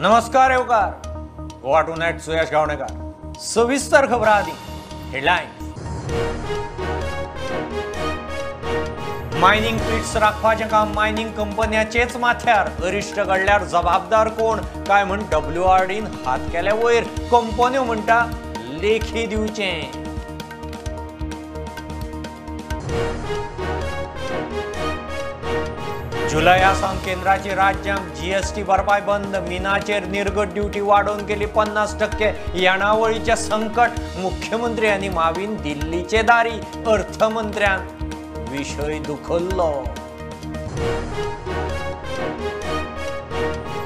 नमस्कार येवकार गोवा टुनायट सुयश गावणेकर. सविस्तर खबरां आदी हेडलायन्स. मायनिंग पिट्स राखपाचें काम मायनिंग कंपन्याचेच माथ्यार. अरिश्ट घडल्यार जबाबदार कोण काय म्हण डब्ल्यूआरडीन हात केले वयर. कंपन्यो म्हणटा लेखी दिवचें. जुलया सावन केंद्राची राज्यांक जीएसटी भरपाय बंद. मिनाचेर निर्गत ड्युटी वाडोवन केली 50%. येणावळीचें संकट. मुख्यमंत्री आनी मावीन दिल्लीचे दारी. अर्थमंत्र्यान विशय दुखल्लो.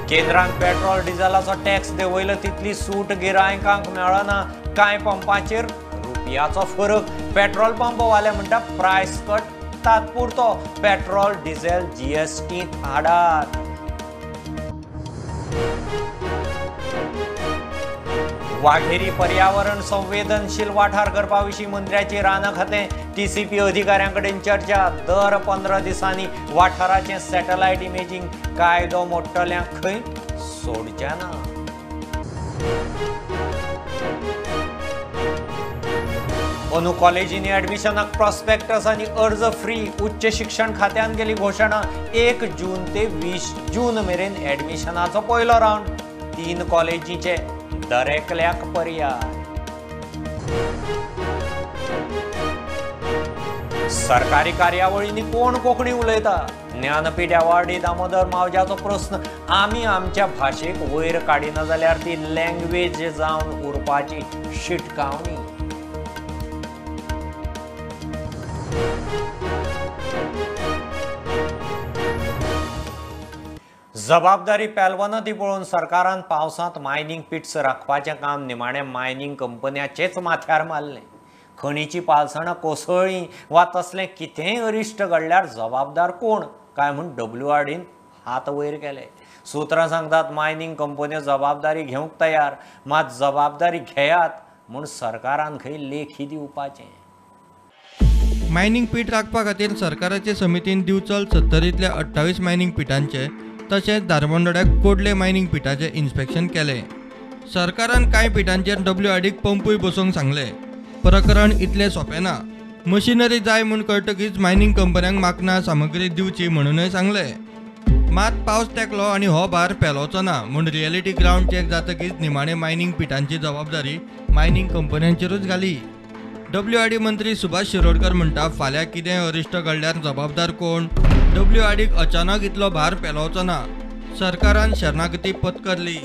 केंद्रान पेट्रोल डिझलाचो टॅक्स देंवयलो तितली सूट गिरायकांक मेळना. कांय पंपाचेर रुपयाचो फरक. पेट्रोल पंपवाले म्हणटा प्रायस कट तात्पुरतो. पेट्रोल डिझेल जीएसटी हाडात. वाघेरी पर्यावरण संवेदनशील वाठार करपा विशीं मंत्र्याची रानां खातें टीसीपी अधिकाऱ्यां कडेन चर्चा. दर 15 दिसांनी वाठाराचें सॅटलायट इमेजींग. कायदो मोडटल्यांक खंय सोडचे ना. अंदू कॉलेजींनी ऍडमिशनाक प्रॉस्पेक्टस आनी अर्ज फ्री. उच्च शिक्षण खात्यान केली घोशणा. 1 जून ते 20 जून मेरेन ऍडमिशनाचो पयलो रावंड. 3 कॉलेजींचे दरेकल्याक पर्याय. सरकारी कार्यावळींनी कोण कोंकणी उलयता? ज्ञानपीठ अवॉर्डी दामोदर मावज्याचो प्रस्न. आमी आमच्या भाशेक वयर काडिना जाल्यार ती लँग्वेज जावन उरपाची शिटकावणी. जबाबदारी पेलवना ती पळोवन सरकारान पावसांत मायनिंग पिट्स राखपाचें काम निमाणें मायनिंग कंपन्याचेच माथ्यार मारलें. खणीची पालसणां कोसळ्ळीं वा तसलें कितेंय अरिश्ट घडल्यार जबाबदार कोण काय म्हूण डब्ल्यूआरडीन हात वयर केले. सुत्रां सांगतात मायनिंग कंपन्यो जबाबदारी घेवंक तयार, मात जबाबदारी घेयात म्हूण सरकारान खंय लेखी दिवपाचें. मायनिंग पीट राखपा खातीर सरकाराचे समितीन दिवचल 70तल्या 28 मायनिंग पिटांचे तशेंच धारबांदोड्याक कोडले मायनिंग पिठाचें इन्स्पेक्शन केलें. सरकारान कांय पिठांचेर डब्ल्यूआरडीक पंपूय बसोवंक सांगलें. प्रकरण इतलें सोंपें ना. मशिनरी जाय म्हूण कळटकीच मायनिंग कंपन्यांक माकनां सामग्री दिवची म्हणूनय सांगलें. मात पावस तेंकलो आनी हो भार पेलोवचो ना म्हूण रियलिटी ग्रावंड चॅक जातकीच निमाणें मायनिंग पिठांची जबाबदारी मायनिंग कंपन्यांचेरूच घाली. डब्ल्यूआरडी मंत्री सुभाष शिरोडकर म्हणटा फाल्यां कितें अरिश्ट घडल्यार जबाबदार कोण? डब्ल्यूआरडीक अचानक इतलो भार पेलोवचो ना. सरकारान शरणागती पत्करली.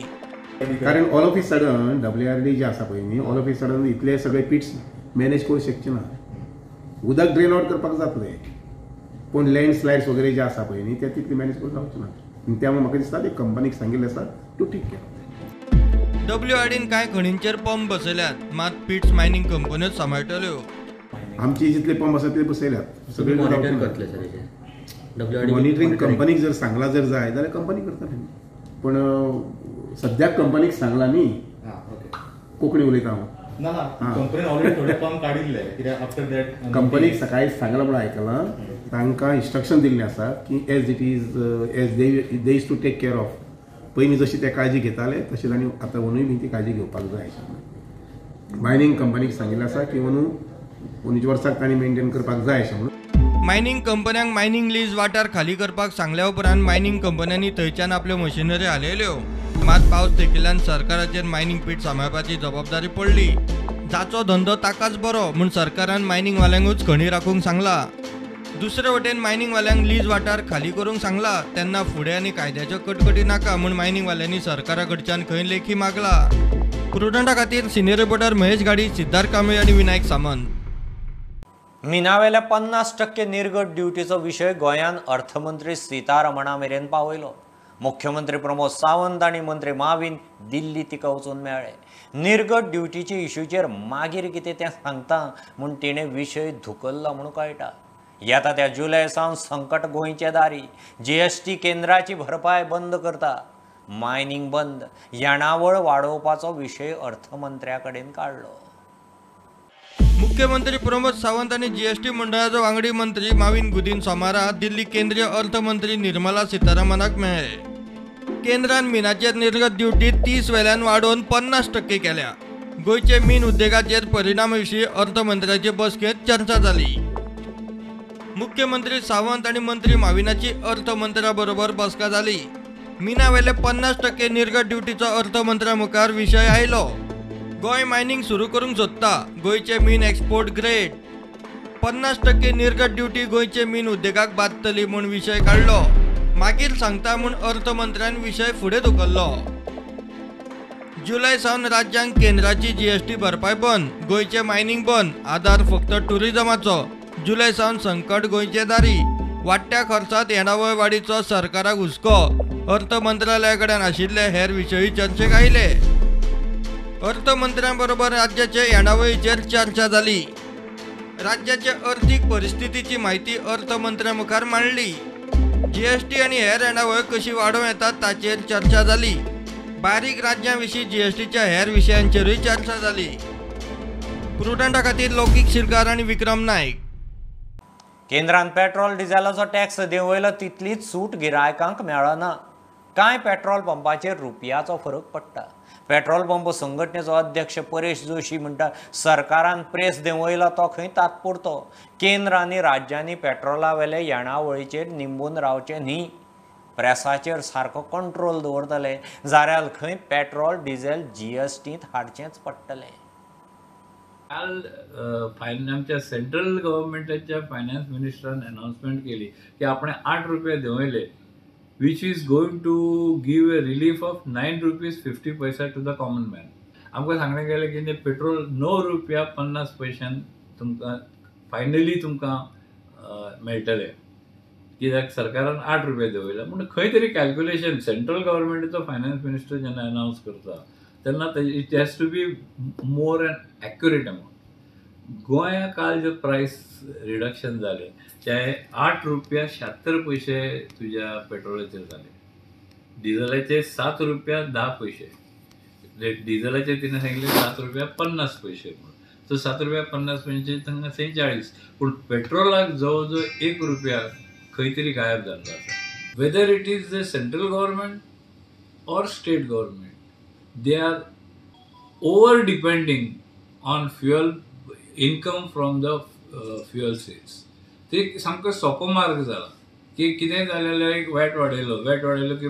कारण all of a sudden WRD जे आसा पळय न्ही, ऑल ऑफ ए सडन इतले सगळे पिट्स मॅनेज करूंक शकचे ना. उदक ड्रेन आवट करपाक जातलें पूण लँडस्लायड्स वगैरे जे आसा पळय न्ही ते तितले मॅनेज करूंक जावचे ना. त्यामुळे म्हाका दिसता ते कंपनीक सांगिल्लें आसा टू टेक केअर. डब्ल्यूआरडीन कांय खणींचेर पंप बसयल्यात, मात पिट्स मायनिंग कंपन्योच सांबाळटल्यो. आमची जितले पंप आसा ते बसयल्यात. सगळे मॉनिटरींग कंपनीक जर सांगलां जर जाय जाल्यार कंपनी करतली. पूण सद्याक कंपनीक सांगलां न्ही. कोंकणी उलयता हांव. कंपनीक सकाळी सांगलां म्हूण आयकलां. तांकां इन्स्ट्रक्शन दिल्लें आसा की as it is as they is to take care of. पयलीं जशी ते काळजी घेताले तशी तांणी आतां अंदूय बी ती काळजी घेवपाक जाय. मायनिंग कंपनीक सांगिल्लें आसा की अंदू अंदूच्या वर्साक तांणी मेंटेन करपाक जाय अशें म्हणून. मायनिंग कंपन्यांक मायनिंग लीज वाठार खाली करपाक सांगल्या उपरांत मायनिंग कंपन्यांनी थंयच्यान आपल्यो मशिनरी हालयल्यो. मात पावस तेंकिल्ल्यान सरकाराचेर मायनिंग पीट सांबाळपाची जबाबदारी पडली. जाचो धंदो ताकाच बरो म्हूण सरकारान मायनिंगवाल्यांकूच खणी राखूंक सांगला. दुसरे वटेन मायनिंगवाल्यांक लीज वाठार खाली करूंक सांगला तेन्ना फुडें आनी कायद्याच्यो कटकटी नाका म्हूण मायनिंगवाल्यांनी सरकारा कडच्यान खंय लेखी मागला. प्रुडंटा खातीर सिनियर रिपोर्टर महेश गाडी, सिद्धार्थ कांबळे आनी विनायक सामंत. मिनावेल्या 50% निर्गत ड्युटीचो विशय गोंयान अर्थमंत्री सीतारमणा मेरेन पावयलो. मुख्यमंत्री प्रमोद सावंत आनी मंत्री मावीन दिल्ली तिका वचून मेळ्ळे. निर्गत ड्युटीचे इश्यूचेर मागीर कितें तें सांगता म्हूण तिणें विशय धुकल्लो म्हूण कळटा. येता त्या जुलय सावन संकट गोंयचे दारी. जीएसटी केंद्राची भरपाय बंद करता. मायनिंग बंद. येणावळ वाडोवपाचो विशय अर्थमंत्र्या कडेन काडलो. मुख्यमंत्री प्रमोद सावंत आनी जीएसटी मंडळाचो वांगडी मंत्री माविन गुदीन सोमारा दिल्ली केंद्रीय अर्थमंत्री निर्मला सीतारामनाक मेळ्ळे. केंद्रान मिनाचेर निर्गत ड्युटी 30 वेल्यान वाडोवन 50% केल्या. गोंयचे मीन उद्देगाचेर परिणामा विशीं अर्थमंत्र्याचे बसकेंत चर्चा जाली. मुख्यमंत्री सावंत आनी मंत्री माविनाची अर्थमंत्र्या बरोबर बसका जाली. मिना वेले 50% निर्गत ड्युटीचो अर्थमंत्र्या मुखार विशय आयलो. गोंय मायनिंग सुरू करूंक सोदता, गोंयचे मीन एक्सपोर्ट ग्रेड. 50% निर्गत ड्युटी गोंयचे मीन उद्देगाक बादतली म्हूण विशय काडलो. मागीर सांगता म्हूण अर्थमंत्र्यान विशय फुडें धुकल्लो. जुलय सावन राज्यांक केंद्राची जीएसटी भरपाय बंद, गोंयचें मायनिंग बंद, आदार फक्त टुरिजमाचो. जुलय सावन संकट गोंयचे दारी. वाडट्या खर्चांत येणावळ वाडीचो सरकाराक हुस्को. अर्थ मंत्रालया कडेन आशिल्ले हेर विशयूय चर्चेक आयले. अर्थमंत्र्यां बरोबर राज्याचे येणावळीचेर चर्चा जाली. राज्याचे अर्थीक परिस्थितीची म्हायती अर्थमंत्र्या मुखार मांडली. जीएसटी आनी हेर येणावळ कशी वाडोवं येता ताचेर चर्चा जाली. बारीक राज्यां विशीं जीएसटीच्या हेर विशयांचेरूय चर्चा जाली. प्रुडंटा खातीर लौकीक शिलकार आनी विक्रम नायक. केंद्रान पेट्रोल डिझेलाचो टॅक्स देंवयलो तितलीच सूट गिरायकांक मेळना. कांय पेट्रोल पंपाचेर रुपयाचो फरक पडटा. पेट्रोल पंप संघटनेचो अध्यक्ष परेश जोशी म्हणटा, सरकारान प्रेस देंवयलो तो खंय तात्पुरतो. केंद्र आनी राज्यांनी पेट्रोला वेले येणावळीचेर निंबून रावचें न्ही. प्रेसाचेर सारको कंट्रोल दवरतले जाल्यार खंय पेट्रोल डिझेल जीएसटींत हाडचेंच पडटलें. काल आमच्या सेंट्रल गव्हर्मेंटाच्या फायनान्स मिनिस्टरान अनाउन्समेंट केली की आपण 8 रुपये देंवयले, which is going to give a relief of 9 rupees 50 paisa to the common man. आमकां सांगणें गेलें की पेट्रोल 9 रुपया 50 पयशान तुमकां फायनली तुमकां मेळटलें, कित्याक सरकारान 8 रुपया देंवयला. पूण खंय तरी कॅल्क्युलेशन सेंट्रल गव्हर्मेंटाचो फायनान्स मिनिस्टर जेन्ना अनाउन्स करता तेन्ना it has to be more and accurate amount. गोंया काल जे प्रायस रिडक्शन जालें ते 8 रुपया 76 पयशे तुज्या पेट्रोलाचेर जाले, डिझलाचे 7 रुपया 10 पयशे, डिझलाचे तिणें सांगिल्लें 7 रुपया 50 पयशे म्हणून, सो 7 रुपया 50 पयशे तांकां 46, पूण पेट्रोलाक जवळ जवळ 1 रुपया खंय तरी गायब जाल्लो आसा. Whether it is the central government or state government, they are over depending on fuel income from the fuel sales. ते सामको सोंपो मार्ग जाला की कितें जालें जाल्यार एक वॅट वाडयलो, वॅट वाडयलो की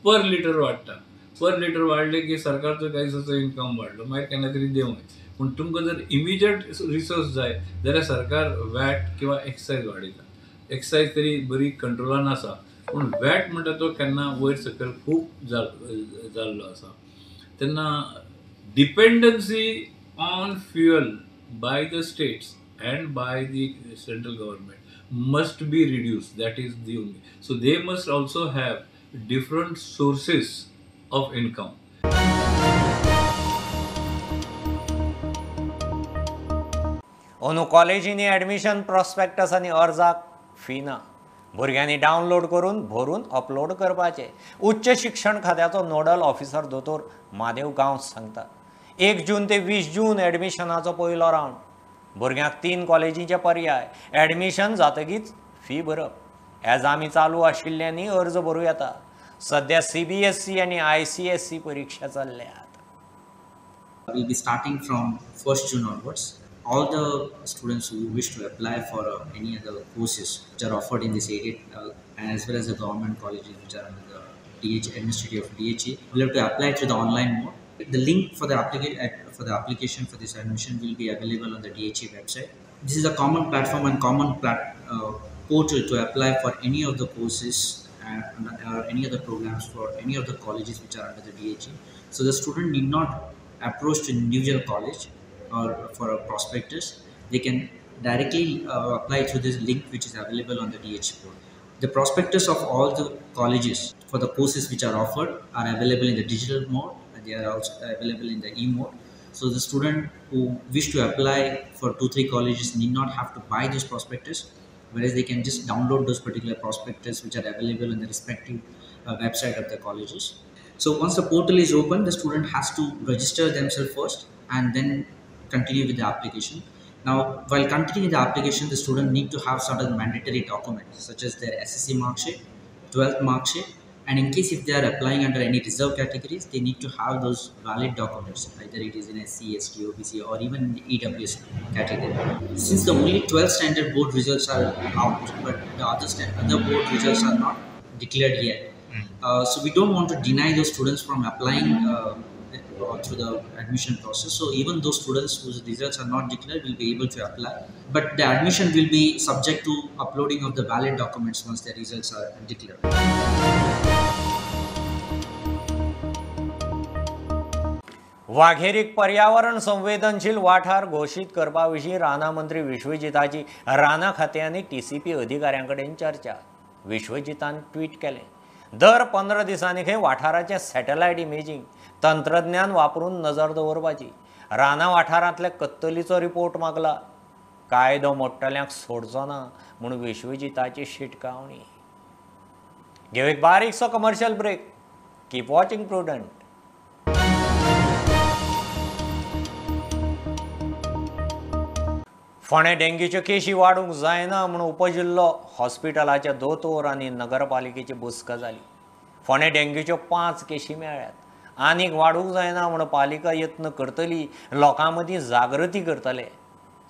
पर लिटर वाडटा, पर लिटर वाडलें की सरकारचो टॅक्साचो इन्कम वाडलो, मागीर केन्ना तरी देंवय. पूण तुमकां जर इमिजिएट रिसोर्स जाय जाल्यार सरकार वॅट किंवा एक्सायज वाडयता. एक्सायज तरी बरी कंट्रोलान आसा, पूण वॅट म्हणटा तो केन्ना वयर सकयल खूब जाल्लो आसा. तेन्ना dependency on fuel by the states and by the central government must be reduced. That is the only. So they must also have different sources of income. अंदू कॉलेजींनी ॲडमिशन प्रॉस्पेक्टस आनी अर्जाक फी ना. भुरग्यांनी डावनलोड करून भरून upload करपाचें. उच्च शिक्षण खात्याचो नोडल ऑफिसर दोतोर म्हादेव गांवस सांगता, 1 जून ते 20 जून ॲडमिशनाचो पयलो रावंड. भुरग्यांक 3 कॉलेजींचे पर्याय. ॲडमिशन जातकीच फी भरप. एजामी चालू आशिल्ल्यांनी अर्ज भरूं येता. सध्या CBSE आनी ICSE परिक्षा चल्ल्यात. We'll be starting from 1st June onwards. All the students who wish to apply for any other courses which are offered in this aided and as well as the government colleges which are under the DH, administrative of DHE, will have to apply through the online mode. The link for the application for this admission will be available on the DHE website. This is a common platform and common portal to apply for any of the courses and or any other programs for any of the colleges which are under the DHE. So the student need not approach to individual college or for a prospectus. They can directly apply through this link which is available on the DHE portal. The prospectus of all the colleges for the courses which are offered are available in the digital mode. They are also available in the e-mode. So the student who wish to apply for 2-3 colleges need not have to buy those prospectus, whereas they can just download those particular prospectus which are available on the respective website of the colleges. So once the portal is open, the student has to register themselves first and then continue with the application. Now, while continuing the application, the student need to have certain mandatory documents such as their SSC mark sheet, 12th mark sheet, And in case if they are applying under any reserve categories, they need to have those valid documents, either it is in SC, ST, OBC, or even in the EWS category. Since the only 12th standard board results are out, but the other board results are not declared yet. So we don't want to deny those students from applying through the admission process. So even those students whose results are not declared will be able to apply, but the admission will be subject to uploading of the valid documents once the results are declared. वाघेरीक पर्यावरण संवेदनशील वाठार घोशीत करपा विशीं रानां मंत्री विश्वजीताची रानां खातें आनी टीसीपी अधिकाऱ्यां कडेन चर्चा. विश्वजीतान ट्वीट केलें, दर 15 दिसांनी खंय वाठाराचें सॅटेलायट इमेजींग तंत्रज्ञान वापरून नजर दवरपाची. रानां वाठारांतल्या कत्तलीचो रिपोर्ट मागला. कायदो मोडटल्यांक सोडचो ना म्हूण विश्वजीताची शिटकावणी. घेव एक बारीकसो commercial break. Keep watching Prudent. फोंडें डेंग्यूच्यो केशी वाडूंक जायना म्हूण उपजिल्लो हॉस्पिटलाच्या दोतोर आनी नगरपालिकेची बसका जाली. फोंडें डेंग्यूच्यो 5 केशी मेळ्ळ्यात. आनीक वाडूंक जायना म्हूण पालिका यत्न करतली, लोकां मदीं जागृती करतले.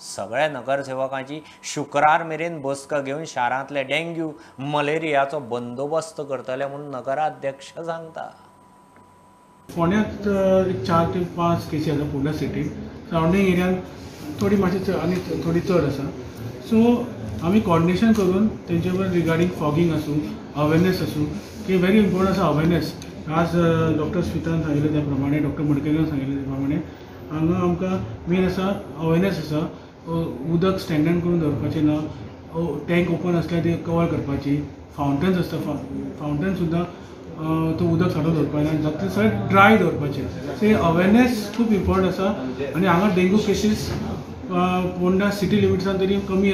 सगळ्या नगरसेवकांची शुक्रार मेरेन बसका घेवन शारांतले डेंग्यू मलेरियाचो बंदोबस्त करतले म्हूण नगराध्यक्ष सांगता. फोंड्यांत 4 ते 5 केशी आसा फोंड्या सिटीन, सरावंडींग एरियान थोडी मातशी आनी थोडी चड आसा. सो आमी कॉर्डिनेशन करून तेंचे बरोबर रिगार्डींग फॉगींग आसूं, अवेरनेस आसूं, की व्हेरी इम्पॉर्टंट आसा अवेरनेस. आज डॉक्टर स्मितान सांगिल्लें त्या प्रमाणे, डॉक्टर मडकयरान सांगिल्लें त्या प्रमाणे हांगा आमकां मेन आसा अवेरनेस आसा. उदक स्टँडर्ड करून दवरपाचें ना, टँक ओपन आसल्यार ते कवर करपाची, फावंटन्स आसता, फावंटन सुद्दां तो उदक सांठोवन दवरपाक ना, जाता सगळें ड्राय दवरपाचें. सो अवेरनेस खूब इम्पॉर्टंट आसा. आनी हांगा डेंगू केसीस पोंडा सिटी लिमिट्सान तरी कमी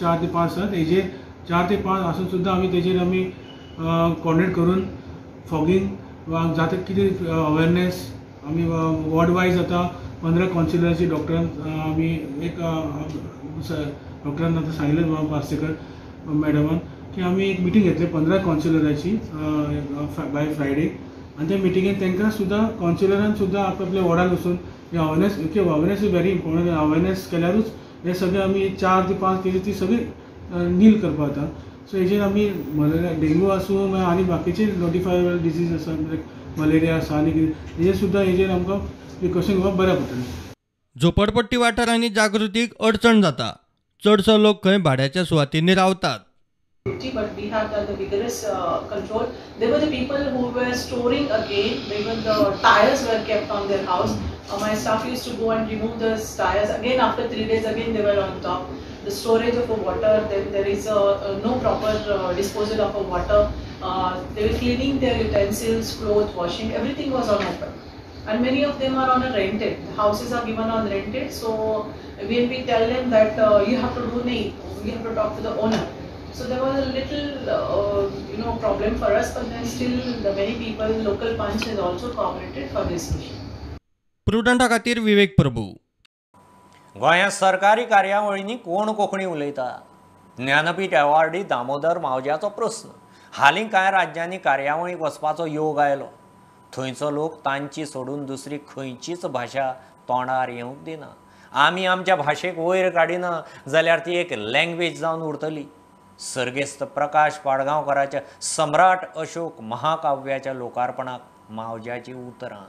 4 ते 5 आसात. हेजेर 4 ते 5 आसून सुद्दां आमी तेजेर आमी कॉर्डिनेट करून फॉगींग वा जाता कितें अवेरनेस आमी वॉर्ड वायज आतां 15 कावन्सिलराची डॉक्टरान आमी एक डॉक्टरान आतां सांगिल्लें पार्सेकर मॅडमान की आमी एक मिटींग घेतली 15 कावन्सिलराची बाय फ्रायडे. आनी त्या मिटिंगेन तांकां सुद्दां कावन्सिलरान सुद्दां आपल्या वॉर्डान वचून awareness, okay, awareness is very important. Awareness केल्यारूच हे सगळे आमी 4 ते 5 केजी ती सगळी नील करपाक जाता. सो हेजेर आमी मलेरिया, डेंगू आसूं मागीर आनी बाकीचे नोटिफायेबल डिजीज आसा, मलेरिया आसा आनी कितें, हेजेर सुद्दां हेजेर आमकां प्रिकॉशन घेवपाक बऱ्याक पडटलें. झोपडपट्टी वाठारांनी जागृतीक अडचण जाता. चडसो लोक खंय भाड्याच्या सुवातींनी रावतात. But we have done the vigorous control. There were the people who were storing again, even the tires were kept on their house. My staff used to go and remove the tires. Again after 3 days, again they were on top. The storage of a water, then there is no proper disposal of a water. They were cleaning their utensils, clothes, washing, everything was on open. And many of them are on a rented. The houses are given on rented. So when we tell them that you have to do nahi, we have to talk to the owner. So there was a little, problem for us, but then still the many people, local punch has also cooperated for this issue. प्रुडंटा खातीर विवेक प्रभू. गोंयांत सरकारी कार्यावळींनी कोण कोंकणी उलयता? Jnanpith awardee Damodar मावज्याचो प्रस्न. हालीं कांय राज्यांनी कार्यावळीक वचपाचो योग आयलो. थंयचो लोक तांची सोडून दुसरी खंयचीच भाशा तोंडार येवंक दिना. आमी आमच्या भाशेक वयर काडिना जाल्यार ती एक लँग्वेज जावन उरतली. सर्गेस्त प्रकाश पाडगांवकराच्या सम्राट अशोक महाकाव्याच्या लोकार्पणाक मावज्याची उतरां.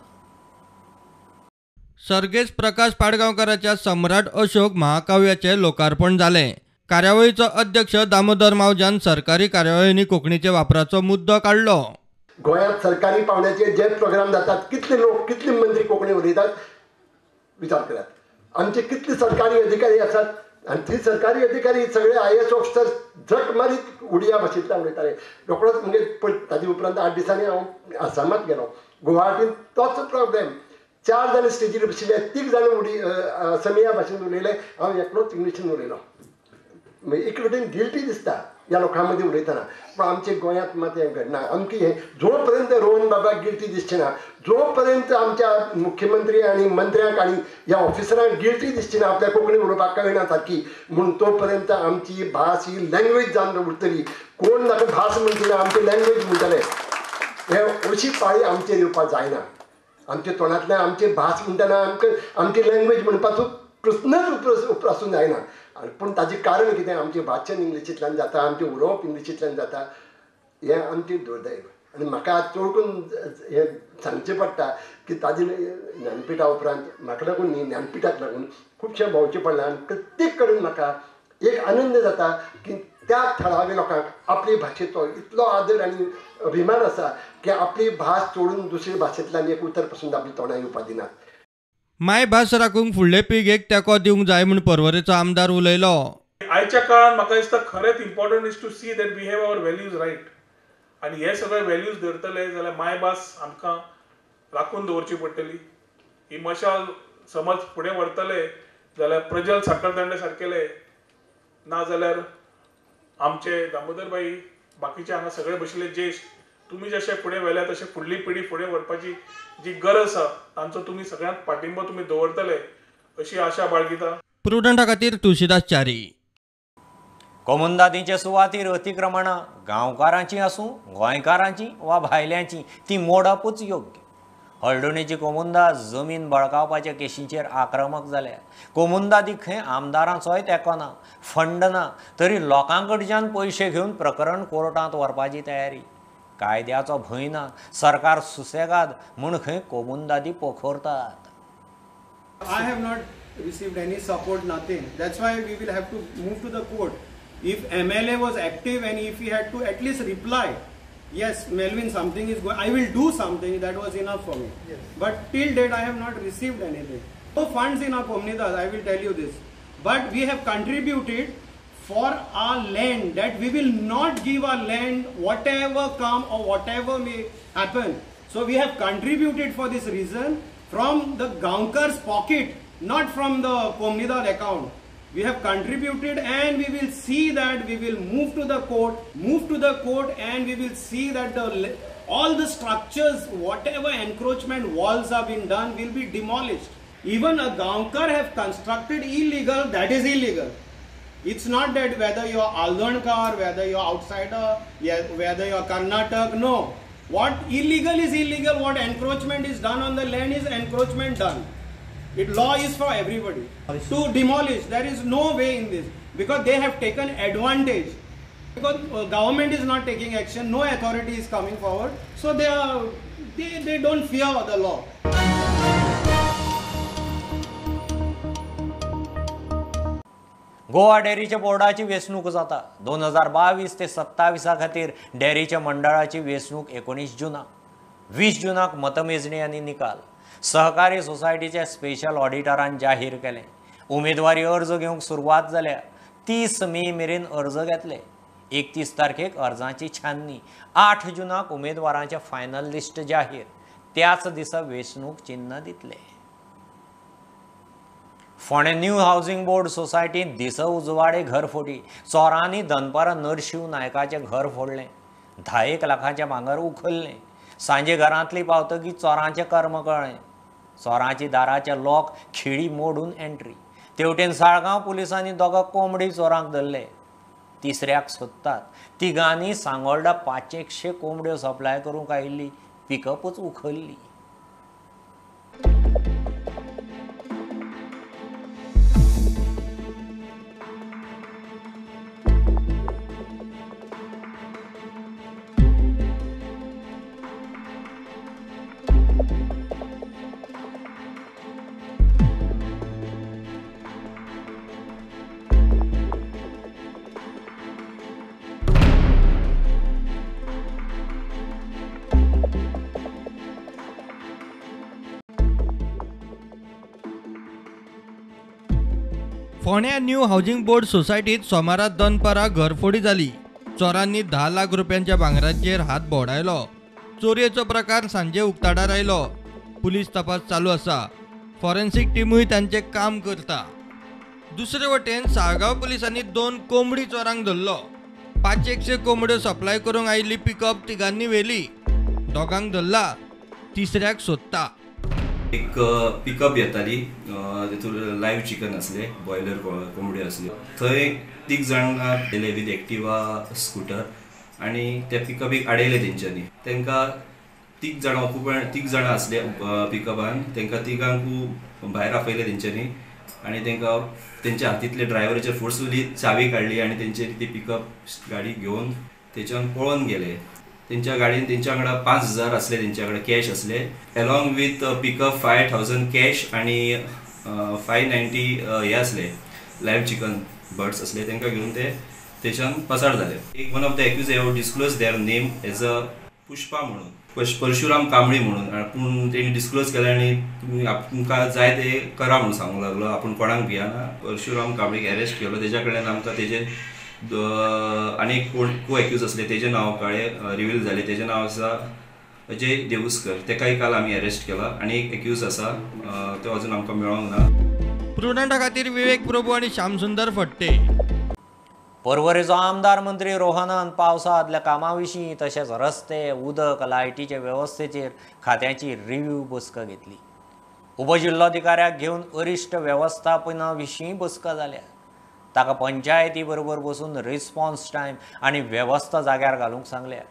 सर्गेस्त प्रकाश पाडगांवकराच्या सम्राट अशोक महाकाव्याचे लोकार्पण जालें. कार्यावळीचो अध्यक्ष दामोदर मावज्यान सरकारी कार्यावळींनी कोंकणीच्या वापराचो मुद्दो काडलो. गोंयांत सरकारी पावंड्याचेर जे प्रोग्राम जातात, कितले लोक, कितले मंत्री कोंकणी उलयतात विचार करात. आमचे कितले सरकारी अधिकारी आसात आनी ती सरकारी अधिकारी सगळे IAS officer झट मारीत उडिया भाशेंतल्यान उलयताले. रोखडोच म्हणजे ताजे उपरांत 8 दिसांनी हांव आसामात गेलो. गुवाहाटीन तोच प्रॉब्लेम. 4 जाण स्टेजीर बशिल्ले, 3 जाण असमिया भाशेन उलयले, हांव एकलोच इंग्लिशीन उलयलो. एक वटेन गिल्टी दिसता ह्या लोकां मदीं उलयतना, पूण आमच्या गोंयांत मात हें घडना. आमकां हें जो पर्यंत रोहन बाबाक गिल्टी दिसची ना, जो पर्यंत आमच्या मुख्यमंत्री आनी मंत्र्यांक आनी ह्या ऑफिसरांक गिल्टी दिसची ना आपल्या कोंकणी उलोवपाक कळना सारकी, म्हूण तो पर्यंत आमची भास ही लँग्वेज जावन उरतली. कोण ताका भास म्हणची ना, आमची लँग्वेज म्हणटले. हे अशी पाळी आमचेर येवपाक जायना. आमच्या तोंडांतल्यान आमची भास म्हणटना आमकां आमची लँग्वेज म्हणपाचो प्रस्नच उप्रासून जायना. पूण ताचें कारण कितें, आमचें भाशण इंग्लिशींतल्यान जाता, आमचें उलोवप इंग्लिशींतल्यान जाता, हें आमचें दुर्दैव. आनी म्हाका आज चड हें सांगचें पडटा की ताजे ज्ञानपिठा उपरांत म्हाका लागून न्ही, ज्ञानपिठाक लागून खुबशें भोंवचें पडलां. आनी प्रत्येक कडेन म्हाका एक आनंद जाता की त्या थळाव्या लोकांक आपली भाशेचो इतलो आदर आनी अभिमान आसा की आपली भास सोडून दुसरे भाशेंतल्यान एक उतर पसून आपली तोंडां येवपाक दिनात. मायभास राखूंक फुडले पिळगेक तेंको दिवंक जाय म्हूण पर्वरेचो आमदार उलयलो. आयच्या काळान म्हाका दिसता खरेंच important is to see that we have our values right. आनी हे सगळे व्हॅल्यूज धरतले जाल्यार मायभास आमकां राखून दवरची पडटली. ही मशाल समज फुडें व्हरतले जाल्यार प्रजल साखरदांडे सारकेले, ना जाल्यार आमचे दामोदर भाई, बाकीचे हांगा सगळे बशिल्ले ज्येश्ठ, तुमी जशे फुडें व्हेल्या तशें फुडली पिढी फुडें व्हरपाची जी गरज आसा तांचो तुमी सगळ्यांत पाठिंबो तुमी दवरतले अशी आशा बाळगिता. प्रुडंटा खातीर तुळशीदास च्यारी. कोमुंदादीचे सुवातीर अतिक्रमणां गांवकारांची आसूं, गोंयकारांची वा भायल्यांची, ती मोडपूच योग्य. हळदोणेची कोमुंदाद जमीन बळकावपाच्या केशींचेर आक्रमक जाल्या. कोमुंदादी खंय आमदारांचोय तेंको ना, फंड ना, तरी लोकां कडच्यान पयशे घेवन प्रकरण कोर्टांत व्हरपाची तयारी. कायद्याचो भंय ना, सरकार सुसेगाद म्हूण खंय कोमुंदादी पोखरतात. I have not received any support, nothing. That's why we will have to move to the court. If MLA was active and if he had to at least reply, yes, Melvin, something is going, I will do something, that was enough for me. Yes. But till date, I have not received anything. No funds in our Comunidade, I will tell you this. But we have contributed for our land, that we will not give our land whatever come or whatever may happen. So we have contributed for this reason from the Gaonkar's pocket, not from the Comunidade account. We have contributed and we will see that we will move to the court, and we will see that the, all the structures, whatever encroachment walls have been done, will be demolished. Even a Gaonkar have constructed illegal, that is illegal. It's not that whether you are Aldonkar, whether you are outsider, whether you are Karnataka, no. What illegal is illegal, what encroachment is done on the land is encroachment done. It law is for everybody. To demolish, there is no way in this, because they have taken advantage. Because government is not taking action, no authority is coming forward, so they are, they don't fear the law. Goa डेअरीच्या बोर्डाची वेंचणूक जाता. 2022 ते 27 खातीर डेअरीच्या मंडळाची वेंचणूक 19 जुनाक, 20 जुनाक मतमेजणी आनी निकाल. सहकारी सोसायटीच्या स्पेशल ऑडिटरान जाहीर केलें. उमेदवारी अर्ज घेवंक सुरवात जाल्या. 30 मे मेरेन अर्ज घेतले. 31 तारखेक अर्जांची छाननी. 8 जुनाक उमेदवारांचें फायनल लिस्ट जाहीर. त्याच दिसा वेंचणूक चिन्ह दितले. फोंडें न्यू हावसिंग बोर्ड सोसायटींत दिस उजवाडे घरफोडी. चोरांनी दनपारां नरशिंव नायकाचें घर फोडलें. 10 लाखाचें भांगर उखल्लें. सांजे घरांतली पावतकीर चोरांचें कर्म कळ्ळें. चोरांची दाराचे लॉक खिळी मोडून एंट्री. तेवटेन साळगांव पुलिसांनी दोगां कोंबडी चोरांक धरले. तिसऱ्याक सोदतात. तिगांनी सांगोल्डा 500 कोंबड्यो सप्लाय करूंक आयिल्ली पिकअपूच उखल्ली. फोंड्या न्यू हावसिंग बोर्ड सोसायटीत सोमारा दनपारा घरफोडी जाली. चोरांनी 10 लाख रुपयांच्या भांगराचेर हात भोंवडायलो. चोरयेचो प्रकार सांजे उक्ताडार आयलो. पुलीस तपास चालू आसा. फॉरेन्सिक टिमूय तांचें काम करता. दुसरे वटेन साळगांव पुलिसांनी 2 कोंबडी चोरांक धरलो. 500 कोंबड्यो सप्लाय करूंक आयिल्ली पिकअप तिगांनी व्हेली. दोगांक धरला, तिसऱ्याक सोदता. एक पिकअप येताली, तितून लायव्ह चिकन आसले, बॉयलर कोंबड्यो आसल्यो. थंय 3 जाण येयले विथ एक्टिवा स्कुटर आनी त्या पिकअपीक आडयले तेंच्यांनी. तांकां तीग जाणां ऑक्युपंट, तीग जाणां आसले पिकअपान, तांकां तिगांकू भायर आपयले तेंच्यांनी आनी तांकां तेंच्या हातींतले ड्रायव्हराचेर फोर्सफुली चावी काडली आनी तेंचेर ती पिकअप गाडी घेवन तेच्यान पळोवन गेले. तेंच्या गाडयेन तेंच्या वांगडा 5,000 आसले, तेंच्या कडेन कॅश आसले, एलॉंग विथ पिकअप 5,000 कॅश आनी 590 हे आसले लायव्ह चिकन बर्ड्स आसले. तांकां घेवन ते थंयच्यान पसार जाले. एक one of the accused have disclose their name as a Pushpa म्हणून, परशुराम कांबळी म्हणून, पूण तेणी डिस्क्लोज केलें आनी तुमी तुमकां जाय ते करा म्हणून सांगूंक लागलो. आपूण कोणाक भियना. परशुराम कांबळीक अरेस्ट केलो. तेज्या कडल्यान आमकां तेजे आनी कोण को एक्यूज आसले तेजें नांव कळ्ळें, रिवील जालें. तेजें नांव आसा अजय देवुस्कर, तेकाय काल आमी अरेस्ट केला. आनी एक एक्यूज आसा तो अजून आमकां मेळोंक ना. प्रुडंटा खातीर विवेक प्रभू आनी श्यामसुंदर फट्टे. पर्वरेचो आमदार मंत्री रोहनान पावसा आदल्या कामां विशीं तशेंच रस्ते, उदक, लायटीचे वेवस्थेचेर खात्याची रिव्यू बसका घेतली. उपजिल्लोधिकाऱ्याक घेवन अरिश्ट वेवस्थापना विशीं बसका जाल्या. ताका पंचायती बरोबर बसून रिस्पॉन्स टायम आनी वेवस्था जाग्यार घालूंक सांगल्या.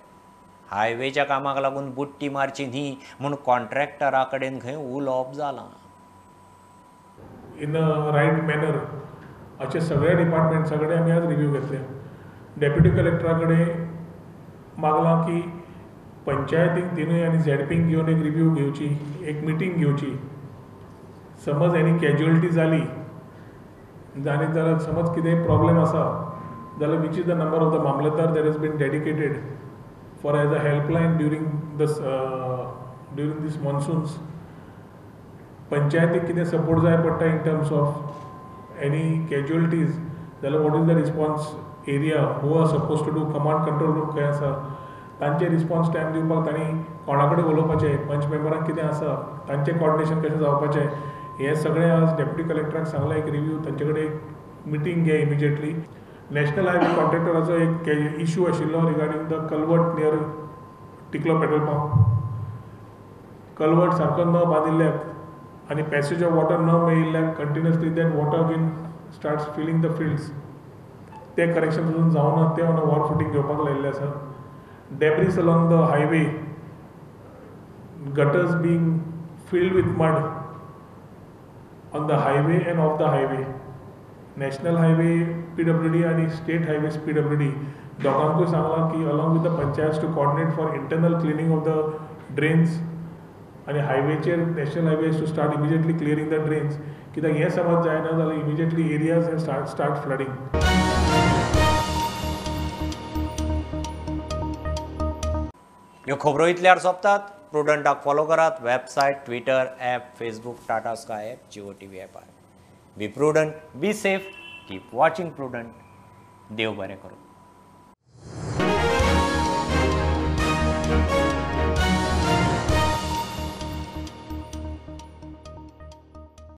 हायवेच्या कामाक लागून बुट्टी मारची न्ही म्हूण कॉन्ट्रॅक्टरा कडेन खंय उलोवप जालां. इन अ रायट मॅनर अशे सगळे डिपार्टमेंट्सा कडेन आमी आज रिव्यू घेतले. डेप्युटी कलेक्टरा कडेन मागलां की पंचायतीक तिनूय आनी झेडपींक घेवन एक रिव्यू घेवची, एक मिटींग घेवची. समज एनी कॅज्युअलिटी जाली आनी जाल्यार समज कितेंय प्रॉब्लेम आसा जाल्यार which is the number of the mamlatdar that has been dedicated for as a helpline during this monsoons. पंचायतीक कितें सपोर्ट जाय पडटा in terms of any casualties जाल्यार what is the response area, who are suppose to do command control room खंय आसा, तांचे response time दिवपाक तांणी कोणा कडेन उलोवपाचें, पंच मेंबरांक कितें आसा तांचें कॉर्डिनेशन कशें जावपाचें, हें सगळें आज डेप्युटी कलेक्टराक सांगलां. एक रिव्यू तांचे कडेन एक मिटींग घे इमिजिएटली. नॅशनल हायवे कॉन्ट्रॅक्टराचो एक इशू आशिल्लो regarding the culvert near Tiklo petrol pump. Culvert सारको न बांदिल्ल्याक आनी पॅसेज ऑफ वॉटर न मेळिल्ल्याक continuously that water again starts filling the fields. तें करेक्शन अजून जावना, तें ऑन वॉर फुटींग घेवपाक लायिल्लें आसा. Debris along the highway, gutters being filled with mud on the highway and off the highway. National highway PWD आनी state highways PWD दोगांकूय सांगलां की along with the panchayat to coordinate for internal cleaning of the drains आनी हायवेचेर national highways to start immediately clearing the drains. कित्याक हें समज जायना जाल्यार इमिजिएटली एरियाज हे स्टार्ट फ्लडींग. ह्यो खबरो इतल्यार सोंपतात. प्रुडंटाक फॉलो करात website, Twitter, app, Facebook, Tata Sky app, Jio TV ऍपार. Be prudent, be safe, keep watching Prudent. देव बरें करूं.